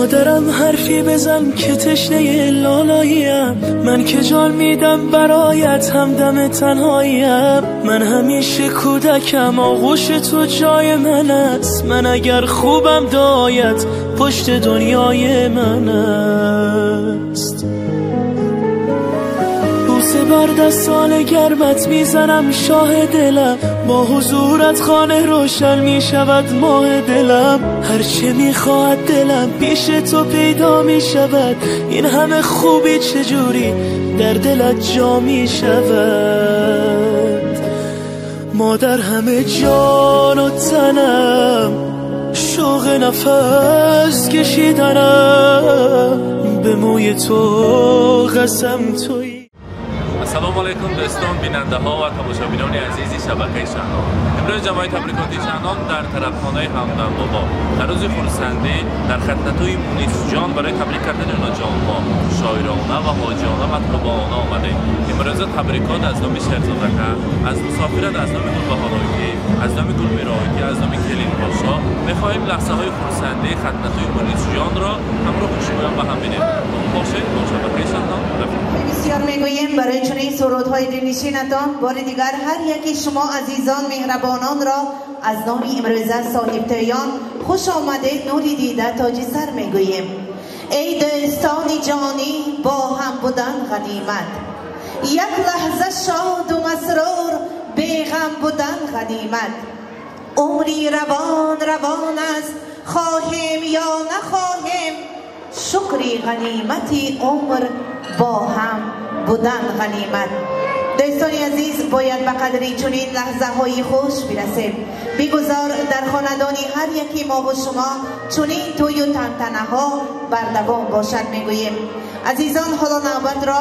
مادرم حرفی بزن که تشنه لالاییم، من که جان میدم برایت همدم تنهاییم، من همیشه کودکم آغوش تو جای من است، من اگر خوبم دایت پشت دنیای من است. بوسه بر دستان گرمت میزنم شاه دلم، با حضورت خانه روشن میشود ماه دلم، هرچه میخواهد دلم پیش تو پیدا میشود، این همه خوبی چجوری در دلت جا میشود. مادر همه جان و تنم، شوق نفس کشیدنم، به موی تو قسم تویی. السلام علیکم دوستان، بیننده ها و تماشابینان عزیز شبکه شهنام. امروز جماعت تبریکاتی شهنام در طرفخانه همدم بابا در روز خرسندی در خدمت‌های مونیس جان برای تبریک کردن جان ها شاعرانه و حاجیانه مطلوبانه آمده. امروز تبریکات از نام شهرزادکه، از مسافرت، از نام گلبهارایتی، از نام گلمیرایتی، از نام کلین پاشا می‌خواهیم لحظه های خرسندی خدمت‌های مونیس جان را همراه شما با هم ببینیم. باشید با شبکه شهنام. بسیار میگوییم برای چنین سرودهای دلنشینتان. بار دیگر هر یکی شما عزیزان مهربانان را از نام امروزه صاحب تیان خوش آمده نوری دیده تاج سر میگوییم. ای دوستان جانی با هم بودن غنیمت، یک لحظه شاد و مسرور بیغم بودن غنیمت، عمری روان روان است خواهیم یا نخواهیم، شکری غنیمتی عمر با هم بودن غنیمت. دوستان عزیز باید به قدری چنین لحظه های خوش برسیم. بگذار در خاندان هر یکی ما و شما چنین توی و تنتنه ها بردوام باشد میگوییم. عزیزان حالا نوبت را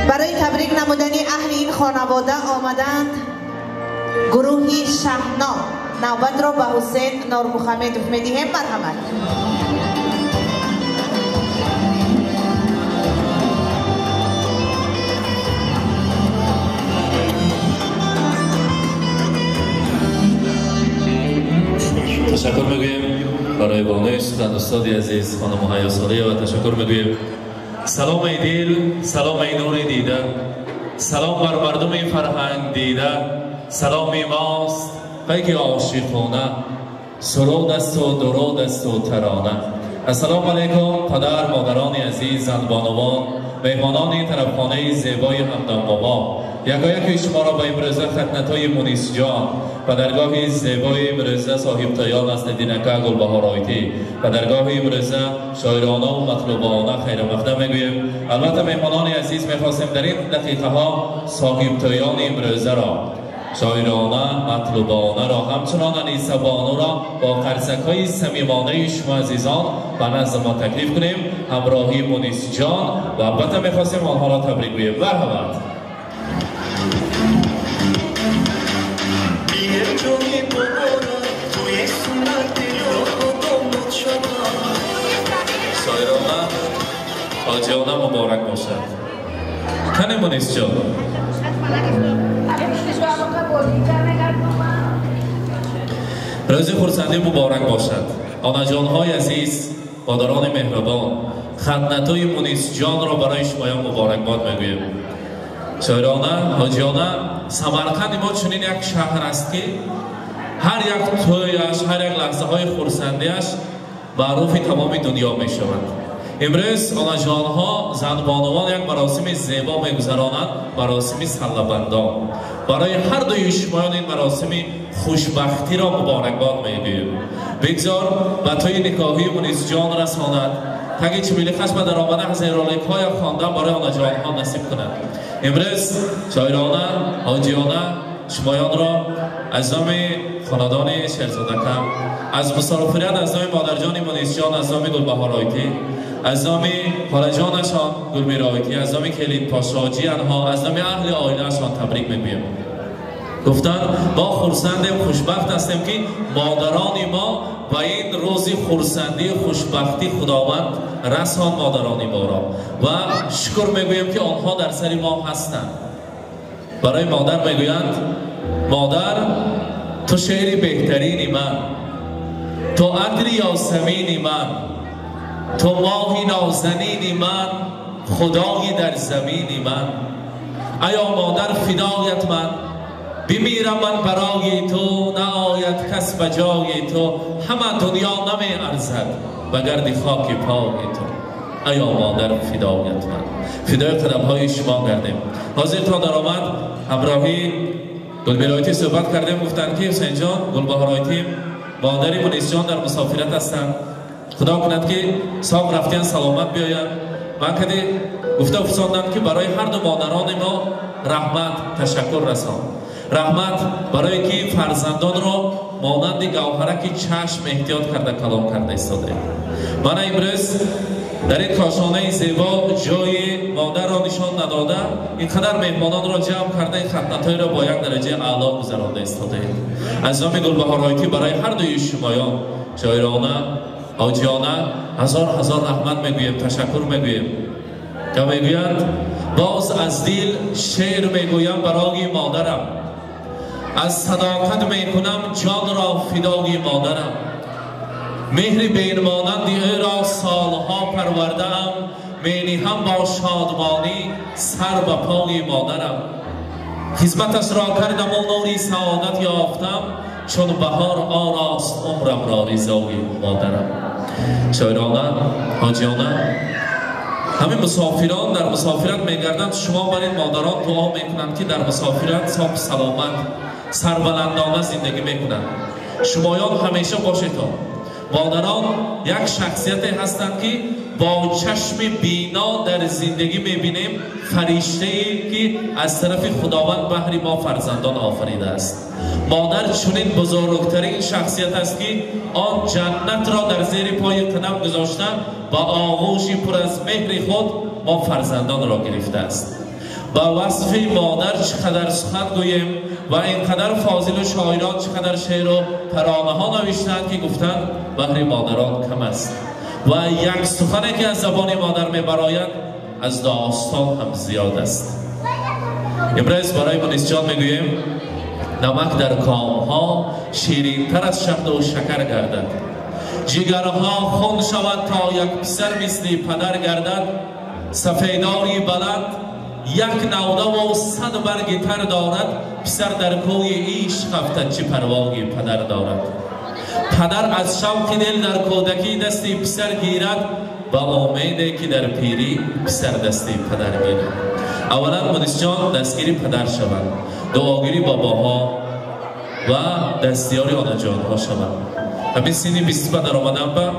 برای تبریک نمودن اهل این خانواده آمدند گروهی شهنام. نوبت را به حسین نورمحمدوف میدهیم. مرحمت. تشکر میگوییم برای بانوی سخن استاد عزیز خانم حیا صالح و تشکر میگوییم. سلام ای دل، سلام ای نور دیده، سلام بر مردم فرهنگ دیده، سلام ماست پیک عاشقانه، سرود است و درود است و ترانه. السلام علیکم پدر مادران عزیز، زن بانوان، مهمانان طرفخانه زیبای همدم بابا، یکایک شما را به امروزه خدمت‌های مونیس جان و درگاه زیبای امروزه صاحب تیان از ندینکه گلبهار آیتی و درگاه امروزه شاعرانه و مطلوبانه خیر مقدم میگوییم. البته مهمانان عزیز میخواستیم در این دقیقه ها صاحب تیان امروزه را، شاعرانه مطلوبانه را، همچنان انیسه بانو را با قرصک های صمیمانه شما عزیزان به نزد ما تکلیف کنیم، همراهی مونیس جان، و البته میخواستیم آنها را تبریک گوییم. مرحبا. شاعرانه حاجیانه مبارک باشد. کنی مونیس جان. روز خرسندی مبارک باشد. آناجانهای عزیز، مادران مهربان، خدمت‌های مونیس جان را برای شما مبارک باد میگویم. شاعرانه حاجیانه سمرقند ما چنین یک شهر است که هر یک تویش، هر یک لحظه های خرسندیش معروف تمام دنیا می شود. امروز آناجانها، زن بانوان یک مراسم زیبا میگذرانند، مراسم سله‌بندان. برای هر دوی شمایان این مراسم خوشبختی را مبارکباد میگوییم. بگذار به توی نکاحی مونیس جان رساند، تگی چمیلی خشم در آمده هزیرالک های خواندن برای آناجانها نصیب کند. امروز شاعرانه حاجیانه شمایان را از نام خاندان شهرزادکم، از مسافرت، از نام مادرجان مونیس جان، از نام گلبهار آیتی، از نام خالجانشان گلمیرایتی، از نام کلین پاشاجی آنها، از نام اهل عائله‌شان تبریک میگویم. گفتن ما خرسندیم، خوشبخت هستیم که مادران ما و این روزی خرسندی خوشبختی خداوند رسان مادران ما را، و شکر میگویم که آنها در سر ما هستند. برای مادر میگویند مادر تو شعر بهترینی من، تو عطر یاسمینی من، تو ماهی نازنینی من، خدایی در زمینی من. ایا مادر فدایت من، بمیرم من برای تو، نه آید کس به جای تو، همه دنیا نمی ارزد به گرد خاک پای تو. ایا مادر فدایت من، فدای قدم های شما گردیم. حاضر تا در آمد همراهی گلبلایتی صحبت کردیم، گفتند که حسین جان گلبهارایتی مادری مونیس جان در مسافرت هستند، خدا کند که ساق رفتین سلامت بیایند. من کدی گفته افساندم که برای هر دو مادران ما رحمت تشکر رسان، رحمت برای که فرزندان را مانند گوهرک چشم احتیاط کرده کلام کرده ایستاده. من امروز در این کاشانه زیبا جای مادر را نشان نداده، اینقدر مهمانان را جمع کرده، این خدمت‌های را با یک درجه اعلی گذرانده ایستاده. از نام گلبهار برای هر دوی شمایان شاعرانه حاجیانه هزار هزار رحمت میگوییم، تشکر میگوییم. که میگویند باز از دل شعر میگویم برای مادرم، از صداقت میکنم جان را فدای مادرم، مهر بینمانند او را سالها پرورده‌ام، مینهم با شادمانی سر به پای مادرم، خدمتش را کردم و نوری سعادت یافتم، چون بهار آراست عمرم را رضای مادرم. شاعرانه حاجیانه همین مسافران در مسافرت میگردند، شما برای مادران دعا میکنند که در مسافرت صاحب سلامت سربلندانه زندگی میکنند. شمایان همیشه باشید. مادران یک شخصیت هستند که با چشم بینا در زندگی میبینیم فرشته‌ای که از طرف خداوند بهر ما فرزندان آفریده است. مادر چنین بزرگترین شخصیت است که آن جنت را در زیر پای قدم گذاشته با آغوشی پر از مهر خود ما فرزندان را گرفته است. با وصف مادر چقدر سخن گوییم و اینقدر فاضل و شاعران چقدر شعر و ترانه ها نوشتند که گفتند بهر مادران کم است و یک سخنی که از زبان مادر میبراید از داستان هم زیاد است. امروز برای مونیس جان میگوییم نمک در کامها شیرینتر از شهد و شکر گردد، جگرها خون شود تا یک پسر مثل پدر گردد، سفیداری بلند یک نوده و 100 برگ تر دارد، پسر در کوی عشق افتد چه پروای پدر دارد. پدر از شوق دل در کودکی دست پسر گیرد، با امیده که در پیری پسر دست پدر گیرد. اولا مونیس جان دستگیری پدر شود، دعاگیری باباها و دستیاری آناجانها شود. همین سینی 20 در آمدن به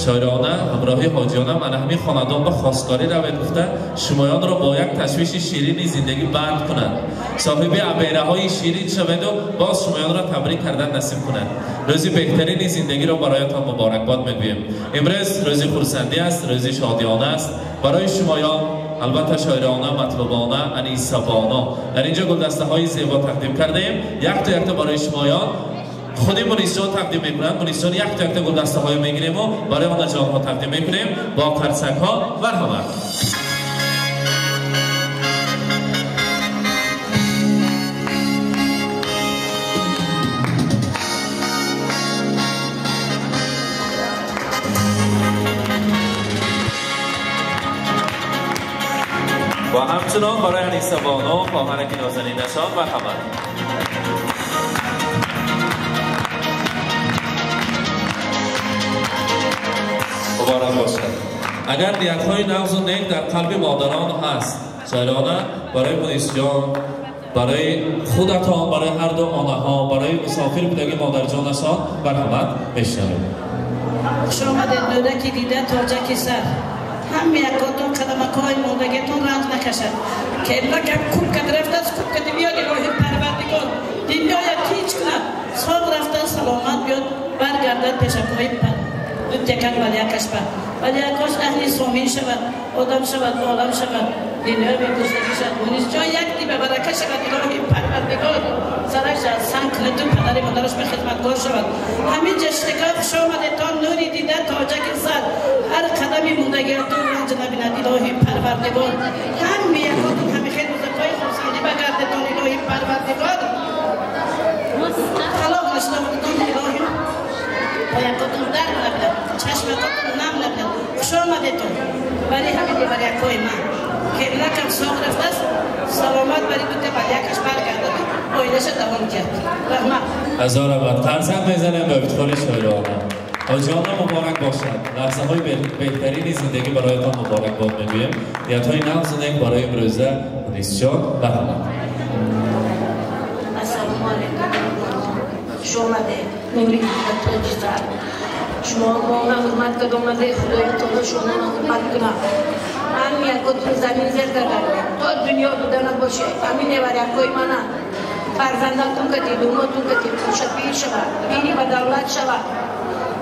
شاعرانه همراهی حاجیانه من همین خاندان به خواستگاری روید گفته شمایان را با یک تشویش شیرین زندگی بند کنند، صاحب عبیره های شیرین شوید و باز شمایان را تبریک کردن نصیب کنند. روزی بهترین زندگی را برایتان مبارکباد میگوییم. امروز روزی خرسندی است، روزی شادیانه است برای شمایان، البته شاعرانه، مطلوبانه، انیسبانه. در اینجا گلدسته های زیبا تقدیم کردیم، یک تا یک تا برای شمایان خودی مونیس جان تقدیم میکنند. مونیس جان یک تا یک تا گلدسته های میگیریم و برای آن جان ها تقدیم میکنیم با قرصک ها. مرحبا. و همچنان برای انیسه بانو خواهرک نازنینشان مرحبا. مبارک باشد. اگر نیت‌های نغز و نیک در قلب مادران هست، شاعرانه برای مونیس جان، برای خودتان، برای هر دو آنها، برای مسافر بودگی مادر جانشان مرحبت میشنویم. خوش آمدید نورکی دیده تاجکی سر، هم یکاتون قدمکای ماندگیتون رنج نکشد که امرکم کوب کد رفته است، کوب کد بیاد الهی پروردگار دنیای تیج کند، ساق رفته سلامت بیاد برگردد پیشکای دو تکن ولیکش بر ولیکاش اهل سامین شود، آدم شود، عالم شود، دنیا بیگوشتگی شد. مونیس جان یک دی به برکه شود الهی پروردگار، سرش از سنگ کند و پدر مادرش به خدمتگار شود. همین جشنگاه خوش آمدتان نوری دیده تاجک سر، هر قدمی موندگیتون رنج نبیند الهی پروردگار. هم یکاتون همی خیر روزکای خرسندی بگردتان الهی پروردگار، طلاق نشنوتان الهی Поякотон дард набинад, чашмакотон нам набинад. Хуш омадетон барои ҳамин неварякҳои ман. Келинакам соғ рафтааст, саломат барои дута валякаш баргардад, оилаша давом диҳад. Раҳмат. Ҳазор раҳмат. Қарсак мезанем ба ифтихори шоирона. Ҳоҷиёна муборак бошад. Лаҳзаҳои беҳтарини зиндагӣ бароятон муборакбод мегӯем. Ниятҳои нағзу нек барои имрӯза Мунисҷон. Марҳамат. Ассалому алайкум. Хуш омадед. Нури дида тоҷи сар. Шумо моро ҳурмат кард омадед, Худои таоло шуморо ҳурмат кунад. Ҳам якотон замин зер гардонед. То дунё буда набошед. Ҳамин неварякҳои мана. Фарзандатон кати, думотон кати, хуша пир шавад, пири ба давлат шавад.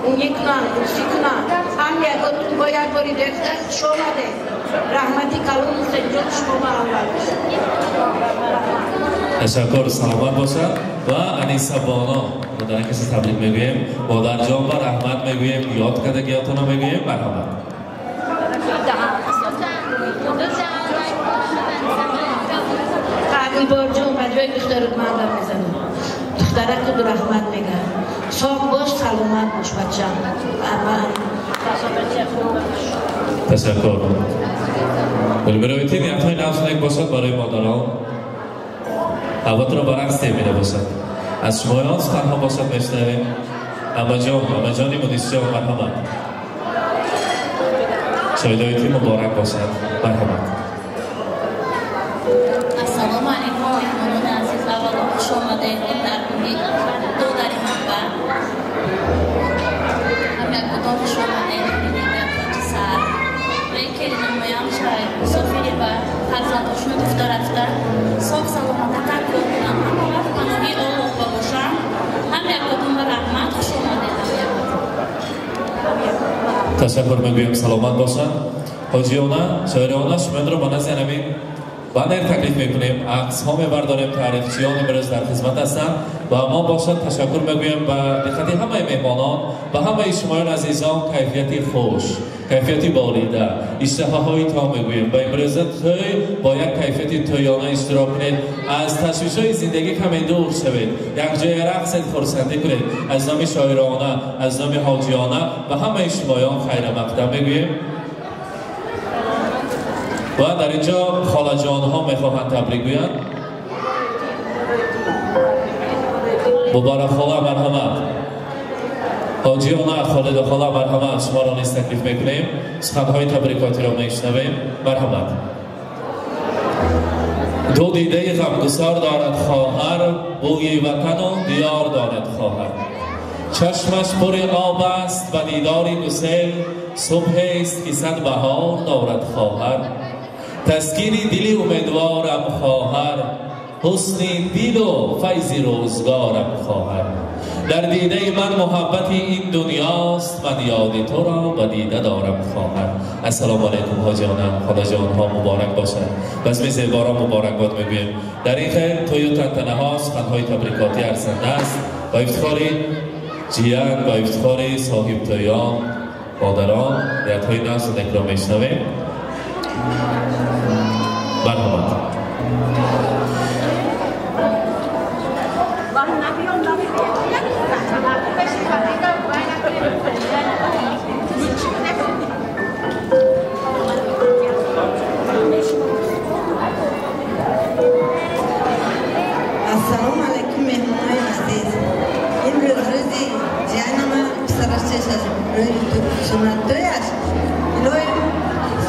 Уни кунанд, курсӣ кунанд. Ҳам якотон бо як бори дехта хуш омадед. Раҳмати калон Ҳусейнҷон шумо ба аввал. Ташаккур, саломат бошад. Ва Аниса Боно модаракаши табрик мегӯем. Модарҷон ба раҳмат мегӯем, ёд кардагиятонро мегӯем. Марҳамат. Гулборҷон ба ҷои духтарут ман гап мезанам. Духтаракут раҳмат мегӯям. Соғ бош, саломат бош, бачам. Ташаккур. Гулмироитин ниятҳои нағзу нек бошад барои модарон. Ҳаватро ба рақс темида бошад. Аз шумоён суханҳо бошад мешунавем. Амаҷон, амаҷони Мунисҷон, марҳамат. Шоҳидоитин муборак бошад. Марҳамат. Ассалому алайкум, меҳмонони азиз. Аввало хуш омадед дар додари ман. Ҳам якудон хуш омадед дар тоҷи сар. Рӯи келинамоям мусофири ва фарзандошуна гуфта рафта соғ саломататар кор кунам. Ҳама вақт паноҳи Оллоҳ ба бошам. Ҳам якудон ба раҳмат хуш омадед. Ташаккур мегӯем, саломат бошанд. Ҳоҷиёна, шоирона, шуморо ба назди ҳамин банер таклиф мекунем, аксҳо мебардорем, таърихчиён имрӯз дар хизмат ҳастанд ва мо бошад ташаккур мегӯем ба диққати ҳамаи меҳмонон, ба ҳамаи шумоён азизон. Кайфияти хуш, кайфияти болида, иштиҳоҳои то мегӯем. Ба имрӯза тӯй бо як кайфияти тӯёна иштирок кунед, аз ташвишҳои зиндагӣ каме дур шавед, якҷоя рақсед, хурсандӣ кунед. Аз номи шоирона, аз номи ҳоҷиёна ба ҳамаи шумоён хайрамақдам мегӯем. Ва дар инҷо холаҷонҳо мехоҳанд табрик гӯянд. Муборак хола, марҳамат. Ҳоҷиёна, Холида хола, марҳамат. Шуморо низ таклиф мекунем. Суханҳои табрикотиро мешунавем. Марҳамат. Ду дидаи ғамгусор дорад хоҳар, бӯи ватану диёр дорад хоҳар. Чашмаш пури об аст ба дидори гусел, субҳест ки сад баҳор дорад хоҳар. Таскини дили умедворам хоҳар, ҳусни дилу файзи рӯзгорам хоҳар. Дар дидаи ман муҳаббати ин дунёст, ман ёди туро ба дида дорам хоҳар. Ассалому алайкум ҳоҷиёна, холаҷонҳо муборак бошад. Базми зеборо муборакбод мегӯем. Дар ин хайр тӯю тантанаҳо суханҳои табрикотӣ арзанда аст. Ба ифтихори ҷиян, ба ифтихори соҳибтӯён, модарон ниятҳои нағзу некро мешунавем. Марҳамат. Ассалому алайкум, меҳмонои азиз. Имрӯз рӯзи ҷияни ман писараш чешаш рӯи суннаттӯяш. Илоҳим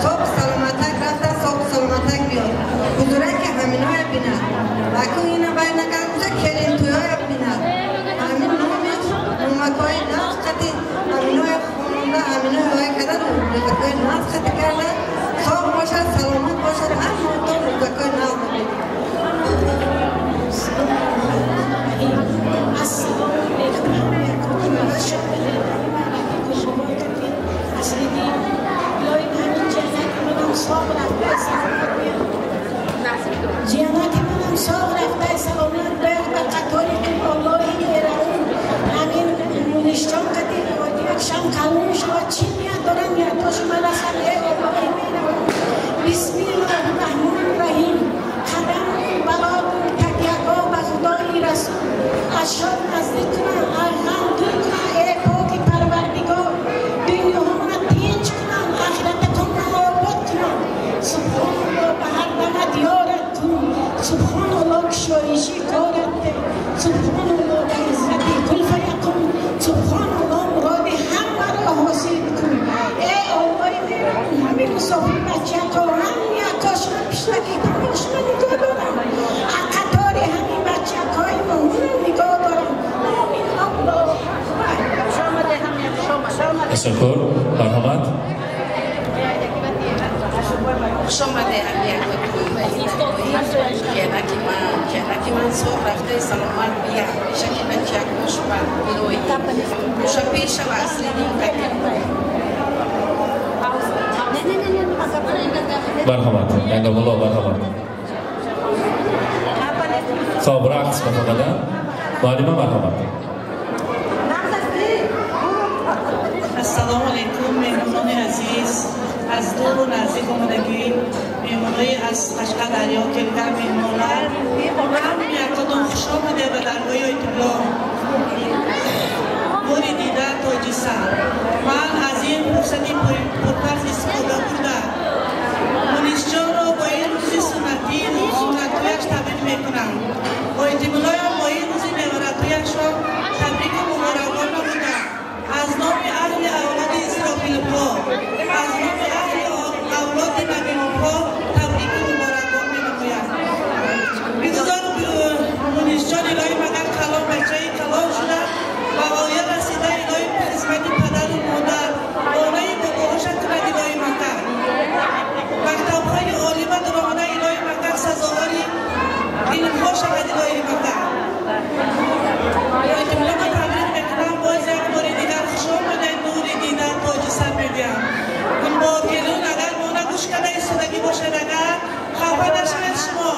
соғ саломатак рафта, соғ саломатак биёд. Ҳузураки ҳаминоя бинад. Акун ина вай накард, келин тӯёя бинад. Ҳамин номеш номакҳои нағз қати ҳаминоя хононда, ҳаминоя вай карда, рӯзакҳои нағз қати карда. Соғ бошад, саломат бошад, ҳамаатон рӯзакҳои нағз бибинед. Ассалому алайкум, ҳама якотон хуш омадед. Аслидин, илоҳим ҳамин ҷиянати манам соғ рафта, саломат биёд. Ҷиянати манам соғ рафта, саломат биёд. Ба қатори Аллоҳи меҳрабон ҳамин Мунисҷон қати якшам калон шавад. Чӣ ният дорам, ниятҳошо ман расад. Эй Аллоҳи меҳрабон, бисмиллоҳи раҳмони раҳим. Қадам бало такягоҳ ба Худои Расул. Аз шод наздик кунам, аз ғам дур кунам. Эй поки Мусофир бачако ҳам якошона пиштаки тамошона нигоҳ дорам. Қатори ҳамин бачакои мо нигоҳ дорам. Амин Аллоҳ акбар. Ташаккур, марҳамат. Хуш омаде ҳам якотун. Келаки ман соғ рафтаи саломат бия. Пешаки бачак бошба илоҳӣ. Боша пешава аслидин каки. Марҳамат, Янгамулло, марҳамат. Хоб, рақс ба фақада. Муаллима, марҳамат. Ассалому алайкум, меҳмонони азиз, аз дуру наздик омадагӣ, меҳмонои аз Қашқадарё келган меҳмонлар, ҳам якотон хуш омадед ба даргоҳи Ойтулло. Нури дида, тоҷи сар. Ман аз ин фурсати пурфарз истифода бурда, Мунисҷонро бо ин рӯзи суннатӣ, суннатӯяш табрик мекунам. Ойтимуллоям бо ин рӯзи меваратӯяшро табрику муборакбод намуда, аз номи аҳли авлоди Исрофиловҳо, аз номи аҳли авлоди Набиновҳо табрику муборакбод менамоям. Бигузор Мунисҷон, илоҳӣ магар, калон, бачаи калон шуда, ба воя расида, илоҳӣ хизмати падару модар, онаи бобоҳоша кунад, илоҳӣ магар. Мактабҳои олӣ ва дуромада, илоҳӣ магар, сазовори илмҳо шавад, илоҳӣ магар. Ойтимуллома табрик мекунам, боз як бори дигар хуш омадед, нури дида, тоҷи сар мегӯям. Гулбокелун агар мона гӯш карда истодагӣ бошад, агар хафа нашавед шумо.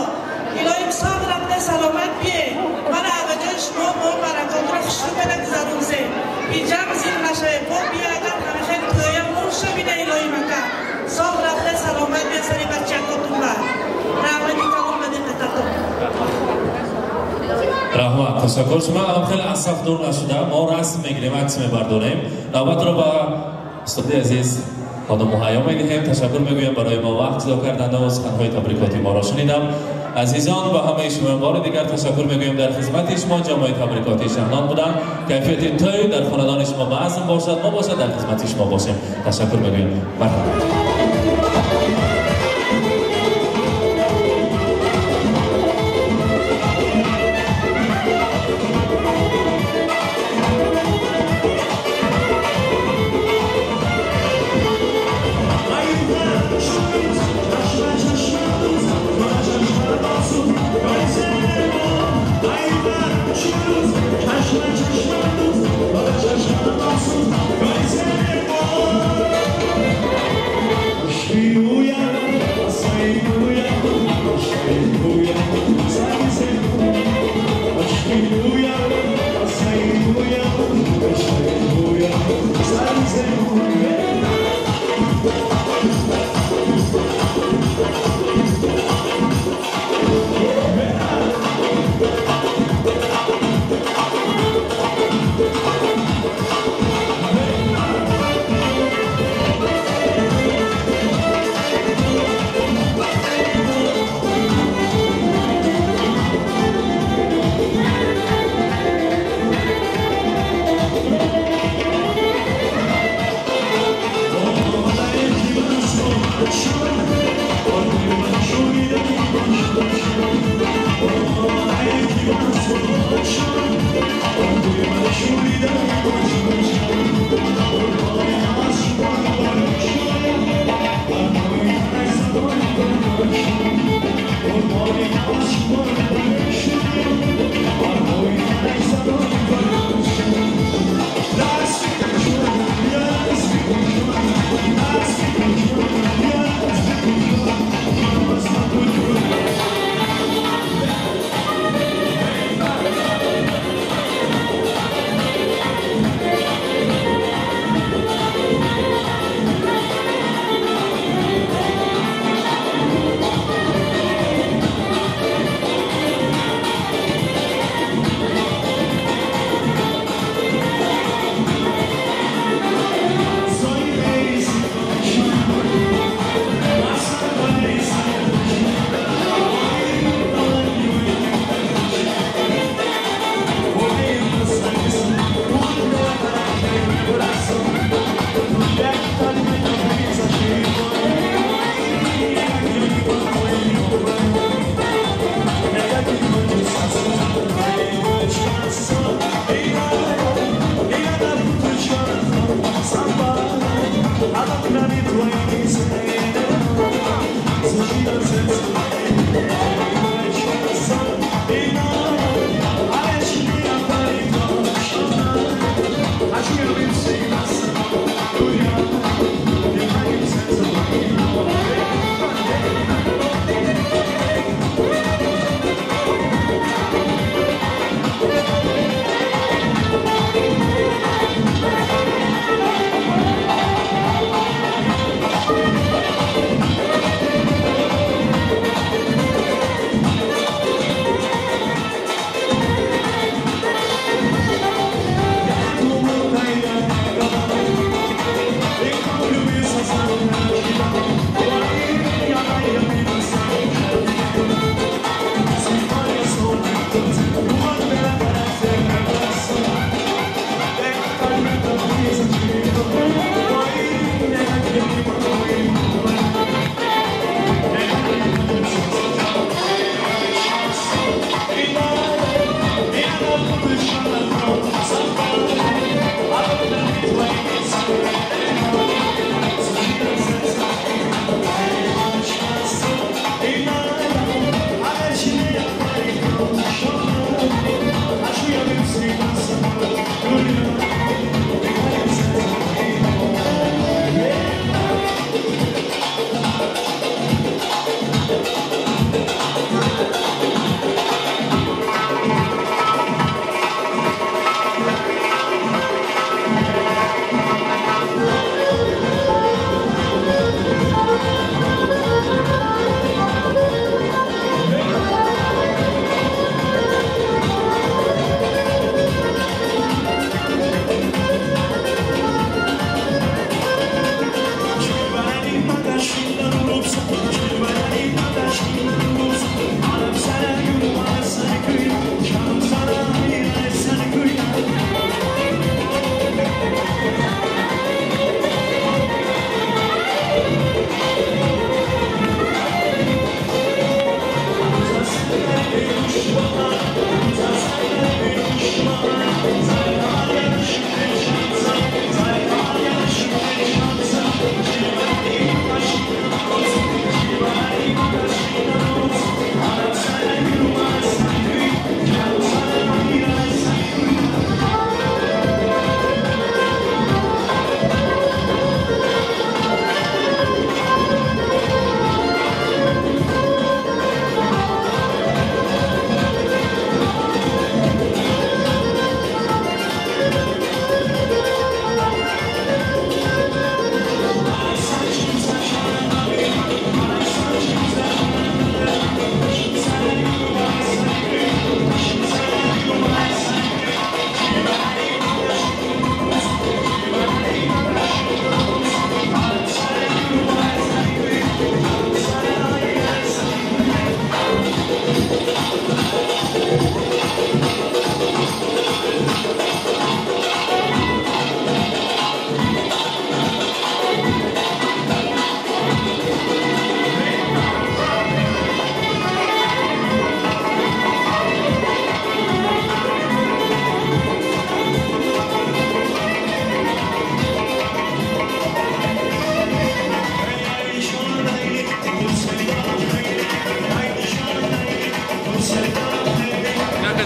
Илоҳим соғ рафта саломат бие. Мана аваҷои шумо мо баракотро хушрӯ карда гузаронзем. Биҷам зир нашавед. Бо бия агар ҳамихел тӯя мурша бида, илоҳи мака. Соғ рафта саломат бия сари бачакотун ба. Раҳмати калон ба диққататон. Раҳмат, ташаккур. Шумо ҳам хеле аз саф дур нашуда, мо расм мегирем, акс мебардорем. Навбатро ба устоди азиз хонум Муҳайё медиҳем. Ташаккур мегӯям барои мо вақт ҷудо кардан ва суханҳои табрикоти моро шунидам. Азизон, ба ҳамаи шумо бори дигар ташаккур мегӯем. Дар хизмати шумо ҷамои табрикоти Шаҳнон буданд. Кайфияти тӯй дар хонадони шумо баъзм бошад, мо бошад дар хизмати шумо бошем. Ташаккур мегӯем. Марҳамат.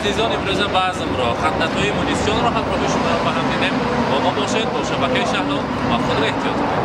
Азизон, имрӯза баъзмро хатнатҳои Мунисҷонро ҳамроҳи шумо ба ҳам дидем. Бо мо бошед, бо шабакаи Шаҳло ва худро эҳтиёт кунед.